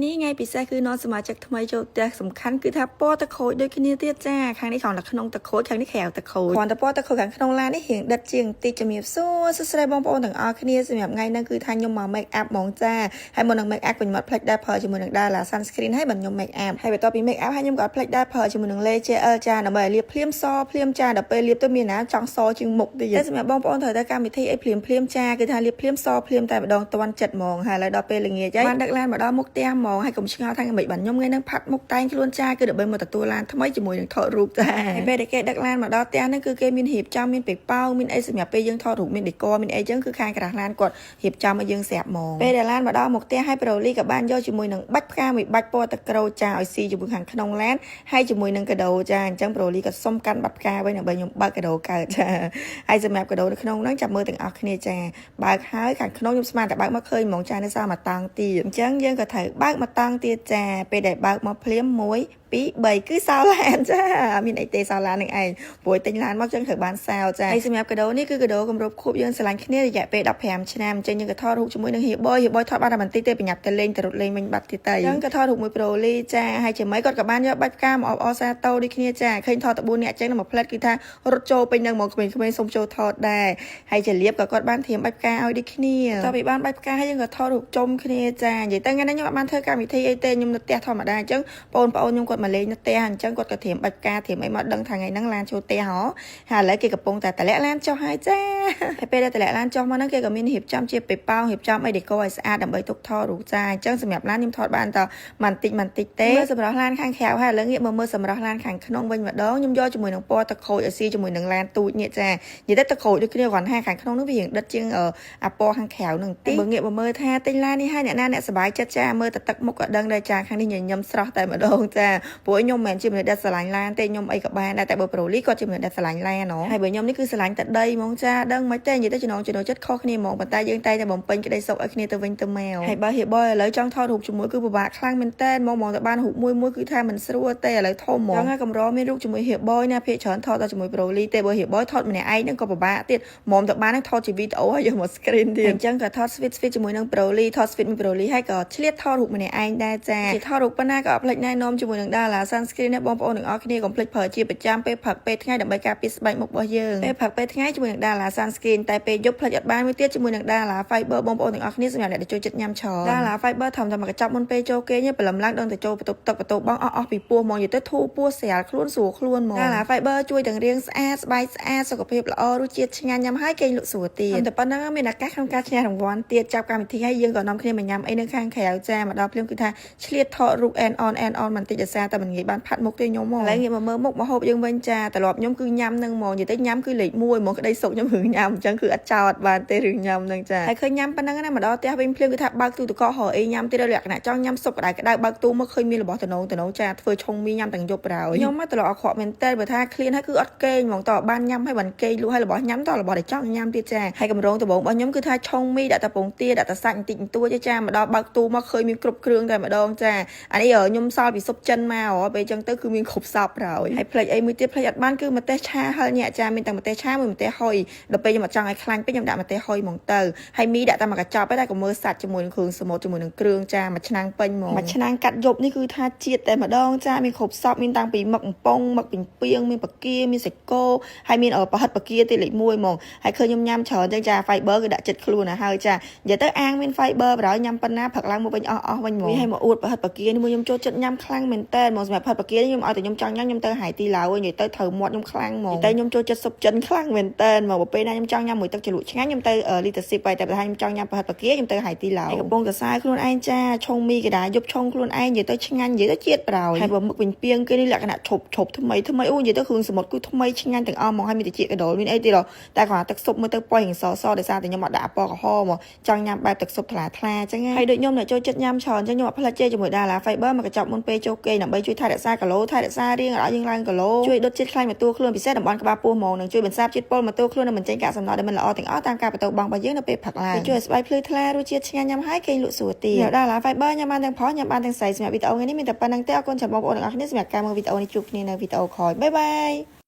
នេះថ្ងៃពិសេសគឺនាំសមាជិកថ្មីចូលផ្ទះសំខាន់គឺថាពណ៌ទឹកក្រូចដូចគ្នាទៀតចាខាងនេះគ្រាន់តែក្នុងទឹកក្រូចខាងនេះក្រៅទឹកក្រូចគ្រាន់តែពណ៌ទឹកក្រូចខាងក្នុងឡាននេះរៀងដិតជាងបន្តិចជំរាបសួរសួស្តីបងប្អូនទាំងអស់គ្នាសម្រាប់ថ្ងៃនេះគឺថាខ្ញុំមក make up ហ្មងចាហើយមុននឹង make up ខ្ញុំអត់ភ្លេចដែរប្រើជាមួយនឹង Dala sunscreen ហើយបើខ្ញុំ make up ហើយបន្ទាប់ពី make up ហើយខ្ញុំក៏អត់ភ្លេចដែរប្រើជាមួយនឹង Le GL ចាដើម្បីឲ្យលាបភ្លាមសភ្លាមចាដល់ពេលលាបទៅមានណាចង់សជាងមុខទៀតតែសម្រាប់បងប្អូនត្រូវតែកម្មវិធីអីភ្លាមភ្លាមចាគឺថាលាបភ្លាមសភ្លាមតែម្ដងតាន់ចិត្តហ្មងហើយឥឡូវដល់ពេលល្ងាចហើយបានដឹកឡានមកដល់មុខផ្ទះហ្មងហើយកុំឆ្ងល់ថាមិនបានខ្ញុំថ្ងៃហ្នឹងផាត់មុខតែងខ្លួនចាគឺដើម្បីមកទទួលឡានថ្មីជាមួយនឹងថតរូបចាហើយពេលដែលគេដឹកឡានមកដល់ផ្ទះហ្នឹងគឺគេមានរៀបចំមានប៉េប៉ោងមានអីសម្រាប់ពេលយើងថតរូបមានដេកមានអីចឹងគឺខាងក្រាស់ឡានគាត់រៀបចំឲ្យយើងស្រាប់ហ្មងពេលដែលឡានមកដល់មុខផ្ទះហើយប្រូលីក៏បានយកជាមួយនឹងបាច់ផ្កាមួយបាច់ពណ៌ទឹកក្រូចចាឲ្យស៊ីជាមួយខាងក្នុងឡានហើយជាមួយនឹងកាដូចាអញ្ចឹងប្រូលីក៏សុំកាន់បាត់ផ្កាវិញដើម្បីខ្ញុំបើកកាដូកើតចាហើយសម្រាប់កាដូនៅក្នុងហ្នឹងចាំមើលទាំងអស់គ្នាចាបើកហើយខាងក្នុងខ្ញុំស្មានតែបើកមកឃើញហ្មងចានៅសល់មួយតង់ទៀតអញ្ចឹងយើងក៏ត្រូវបើកមួយតង់ទៀតចាពេលដែលបើកមកភ្លាម1 2 3គឺសោឡានចាអត់មានអីទេសោឡាននឹងឯងព្រោះទិញឡានមកចឹងត្រូវបានសោចាហើយសម្រាប់កាដូនេះគឺកាដូគម្រប់ខួបយើងស្រឡាញ់គ្នារយៈពេល15ឆ្នាំអញ្ចឹងយើងក៏ថតរូបជាមួយនឹងហៀបយហៀបយថតបានតែបន្តិចទេប្រញាប់ទៅលេងទៅរត់លេងវិញបាត់ទៀតទៅអញ្ចឹងក៏ថតរូបមួយប្រូលីចាហើយជាមីគាត់ក៏បានយកបាច់ផ្កាមកអបអរសាទរដូចគ្នាចាឃើញថតតែ4នាក់អញ្ចឹងមកផ្លែតគឺថារត់ចូលពេញនឹងមកក្មេងៗសុំចូលថតដែរហើយជាលៀបក៏គាត់បានធៀមបាច់ផ្កាឲ្យដូចគ្នាតទៅពីបានបាច់ផ្កាហើយយើងក៏ថតរូបជុំគ្នាចានិយាយទៅថ្ងៃនេះខ្ញុំអត់បានធ្វើកម្មវិធីអីទេខ្ញុំនៅផ្ទះធម្មតាអញ្ចឹងបងប្អូនខ្ញុំគាត់មកលេងនៅផ្ទះអញ្ចឹងគាត់ក៏ត្រៀមបាច់ផ្កាត្រៀមអីមកដឹងថាថ្ងៃហ្នឹងឡានចូលផ្ទះហ៎ហើយឥឡូវគេកំពុងតែតម្លាក់ឡានចុះហើយចាហើយពេលដែលតម្លាក់ឡានចុះមកហ្នឹងគេក៏មានរៀបចំជាប៉េប៉ោងរៀបចំអីដេកឲ្យស្អាតដើម្បីទុកថតរូបចាអញ្ចឹងសម្រាប់ឡានខ្ញុំថតបានតបន្តិចបន្តិចទេមើលសម្រស់ឡានខាងក្រៅហើយឥឡូវងាកមកមើលសម្រស់ឡានខាងក្នុងវិញម្ដងខ្ញុំយកជាមួយនឹងពណ៌ទឹកក្រូចឲ្យស៊ីជាមួយនឹងឡានទូចនេះចានិយាយទៅទឹកក្រូចដូចគ្នាគ្រាន់ថាខាងក្នុងនោះវារៀងដិតជាងអាពណ៌ខាងក្រៅនឹងតិចបើងាកមកមើលថាទិញឡាននេះហើយអ្នកណាអ្នកសប្បាយចិត្តចាមើលតែទឹកមុខក៏ដឹងដែរចាខាងនេះញញឹមស្រស់តែម្ដងចាព្រោះខ្ញុំមិនមែនជាមនុស្សដែលស្រឡាញ់ឡានទេខ្ញុំអីក៏បានដែរតែបើប្រូលីគាត់ជាមនុស្សដែលស្រឡាញ់ឡានហ៎ហើយបើខ្ញុំនេះគឺស្រឡាញ់តែដីហ្មងចាដឹងមិនទេនិយាយទៅចំណងចំណូលចិត្តខុសគ្នាហ្មងប៉ុន្តែយើងតែងតែបំពេញក្តីសុខឲ្យគ្នាទៅវិញទៅមកហើយបើហៀបយឥឡូវចង់ថតរូបជាមួយគឺពិបាកខ្លាំងមែនតើហ្មងហ្មងតែបានរូបមួយមួយគឺថាមិនស្រួលទេឥឡូវធំហ្មងចង់ឲ្យកម្រមានរូបជាមួយហៀបយណាភាគច្រើនថតដល់ជាមួយប្រូលីទេបើហៀបយថតម្នាក់ឯងនឹងក៏ពិបាកទៀតហ្មងតែបាននឹងថតជាវីដេអូហើយយកមក screen ទៀតអញ្ចឹងក៏ថត sweet sweet ជាមួយនឹងប្រូលីថត sweet មួយប្រូលីហើយក៏ឆ្លៀតថតរូបម្នាក់ឯងដែរចាជាថតរូបប៉ុណ្ណាក៏អត់ភ្លេចណែនាំជាមួយនឹង Dala sunscreen នេះបងប្អូនទាំងអស់គ្នាកុំភ្លេចប្រើជាប្រចាំពេលព្រឹកពេលថ្ងៃដើម្បីការពារស្បែកមុខរបស់យើងពេលព្រឹកពេលថ្ងៃជាមួយនឹង Dala sunscreen តែពេលយប់ភ្លេចអត់បានមួយទៀតជាមួយនឹង Dala fiber បងប្អូនទាំងអស់គ្នាសម្រាប់អ្នកដែលចូលចិត្តញ៉ាំច្រើន Dala fiber ធំតែមកកញ្ចប់មុនពេលចូលគេងព្រលឹមឡើងដឹងតែចូលបន្ទប់ទឹកបន្ទប់បងអស់អស់ពីពោះហ្មងនិយាយទៅធូរពោះស្រាលខ្លួនស្រួលខ្លួនហ្មង Dala fiber ជួយទាំងរាងស្អាតស្បែកស្អាតសុខភាពល្អរសជាតិឆ្ងាញ់ញ៉ាំហើយគេងលក់ស្រួលទៀតតែប៉ុណ្ណឹងមានឱកាសក្នុងការឈ្នះរង្វាន់ទៀតចាប់កម្មវិធីហើយយើងក៏នាំគ្នាមកញ៉ាំអីនៅខាងក្រៅចាមកដល់ភ្លាមគឺថាឆ្លៀតថតរូប and on and on បន្តិចដោយសារតែមិនងាយបានផាត់មុខទេខ្ញុំហ្មងឥឡូវងាកមកមើលមុខមកហូបយើងវិញចាត្រឡប់ខ្ញុំគឺញ៉ាំនឹងហ្មងនិយាយទៅញ៉ាំគឺលេខ1ហ្មងក្តីសុខខ្ញុំរឿងញ៉ាំអញ្ចឹងគឺអត់ចោតបានទេរឿងញ៉ាំនឹងចាហើយឃើញញ៉ាំប៉ុណ្ណឹងណាមកដល់ផ្ទះវិញភ្លាមគឺថាបើកទូទឹកកករកអីញ៉ាំទៀតលក្ខណៈចង់ញ៉ាំស៊ុបក្តៅក្តៅបើកទូមកឃើញមានរបស់តំណងតំណងចាធ្វើឆុងមីញ៉ាំទាំងយប់ហើយខ្ញុំមកត្រឡប់អាក្រក់មែនតើបើថាឃ្លានហើយគឺអត់គេងហ្មងតបានញ៉ាំហើយបានគេងលក់ហើយរបស់ញ៉ាំតរបស់ដែលចង់ញ៉ាំទៀតចាហើយកម្រងដំបងរបស់ខ្ញុំគឺថាឆុងមីដាក់តែពងទាដាក់តែសាច់បន្តិចបន្តួចចាមកដល់បើកទូមកឃើញមានគ្រប់គ្រឿងតែម្ដងចាអានេះខ្ញុំសល់ពីស៊ុបចិនមកហ៎ពេលអញ្ចឹងទៅគឺមានគ្រប់សពហើយហើយផ្លេចអីមួយទៀតផ្លេចអត់បានគឺម្ទេសឆាហិលញាក់ចាមានទាំងម្ទេសឆាមួយម្ទេសហុយដល់ពេលខ្ញុំអត់ចង់ឲ្យខ្លាញ់ពេកខ្ញុំដាក់ម្ទេសហុយហ្មងទៅហើយមីដាក់តែមួយកញ្ចប់ឯតែក៏មើលសាច់ជាមួយនឹងគ្រឿងសមុទ្រជាមួយនឹងគ្រឿងចាមួយឆ្នាំងពេញហ្មងមួយឆ្នាំងកាត់យប់នេះគឺថាជាតិតែម្ដងចាមានគ្រប់សពមានតាំងពីមឹកកំប៉ុងមឹកពីងពីងមានបកាមានសាច់គោហើយមានប្រហិតបកាទៀតលេខ1ហ្មងហើយឃើញខ្ញុំញ៉ាំច្រើនចឹងចា fiber គឺដាក់ចិត្តខ្លួនទៅហើយចានិយាយទៅអាងមាន fiber បណ្ដោយញ៉ាំប៉ុណ្ណាផឹកឡើងមកវិញអស់អស់វិញហ្មងហើយមកអួតប្រហិតបកានេះមួយខ្ញុំចូលចិត្តញ៉ាំខ្លាំងមែនតើហ្មងសម្រាប់ប្រហិតបកានេះខ្ញុំឲ្យតែខ្ញុំចង់ញ៉ាំខ្ញុំទៅហៃទីឡាវនិយាយទៅត្រូវមាត់ខ្ញុំខ្លាំងហ្មងតែខ្ញុំចូលចិត្តស៊ុបចិនខ្លាំងមែនតើហ្មងបើពេលណាខ្ញុំចង់ញ៉ាំមួយទឹកជ្រលក់ឆ្ងាញ់ខ្ញុំទៅលីតាស៊ីបហើយតែបើថាខ្ញុំចង់ញ៉ាំប្រហិតបកាខ្ញុំទៅហៃទីឡាវកំពុងតែសើខ្លួនឯងចាឆុងមីកដាយប់ឆុងខ្លួនឯងនិយាយទៅឆ្ងាញ់និយាយទៅជាតិប្រោយហើយបើមឹកវិញពីងគេនេះលក្ខណៈឈប់ឈប់ថ្មីថ្មីអូនិយាយទៅគ្រឿងសមុទ្រគឺថ្មីឆ្ងាញ់ទាំងអស់ហ្មងហើយមានតិចកដោលមានអីទៀតតែគ្រាន់តែទឹកស៊ុបមើលទៅពណ៌រៀងសសដោយសារតែខ្ញុំអត់ដាក់ពណ៌ក្រហមចង់ញ៉ាំបែបទឹកស៊ុបថ្លាថ្លាអញ្ចឹងហើយដូចខ្ញុំអ្នកចូលចិត្តញ៉ាំច្រើនអញ្ចឹងខ្ញុំអត់ភ្លេចទេជាមួយ Dala Fiber មកកញ្ចប់មុនពេលចូលគេងដើម្បីជួយថែរក្សាគីឡូថែរក្សារាងឲ្យយើងឡើងគីឡូជួយដុតជាតិខ្លាញ់មកតួខ្លួនពិសេសតំបន់ក្បាលពោះហ្មងនិងជួយបន្សាបជាតិពុលមកតួខ្លួននិងបញ្ចេញកាកសំណល់ដែលមិនល្អទាំងអស់តាមការបន្ទោបង់របស់យើងនៅពេលផឹកឡើងជួយឲ្យស្បែកភ្លឺថ្លារសជាតិឆ្ងាញ់ញ៉ាំហើយគេងលក់ស្រួលទៀត Dala Fiber ញ៉ាំបានទាំងប្រុសញ៉ាំបានទាំងស្រីសម្រាប់វីដេអូថ្ងៃនេះមានតែប៉ុណ្្នឹងទេអរគុណច្រើនបងប្អូនទាំងអស់គ្នាសម្រាប់ការមើលវីដេអូនេះជួបគ្នានៅវីដេអូក្រោយ bye bye.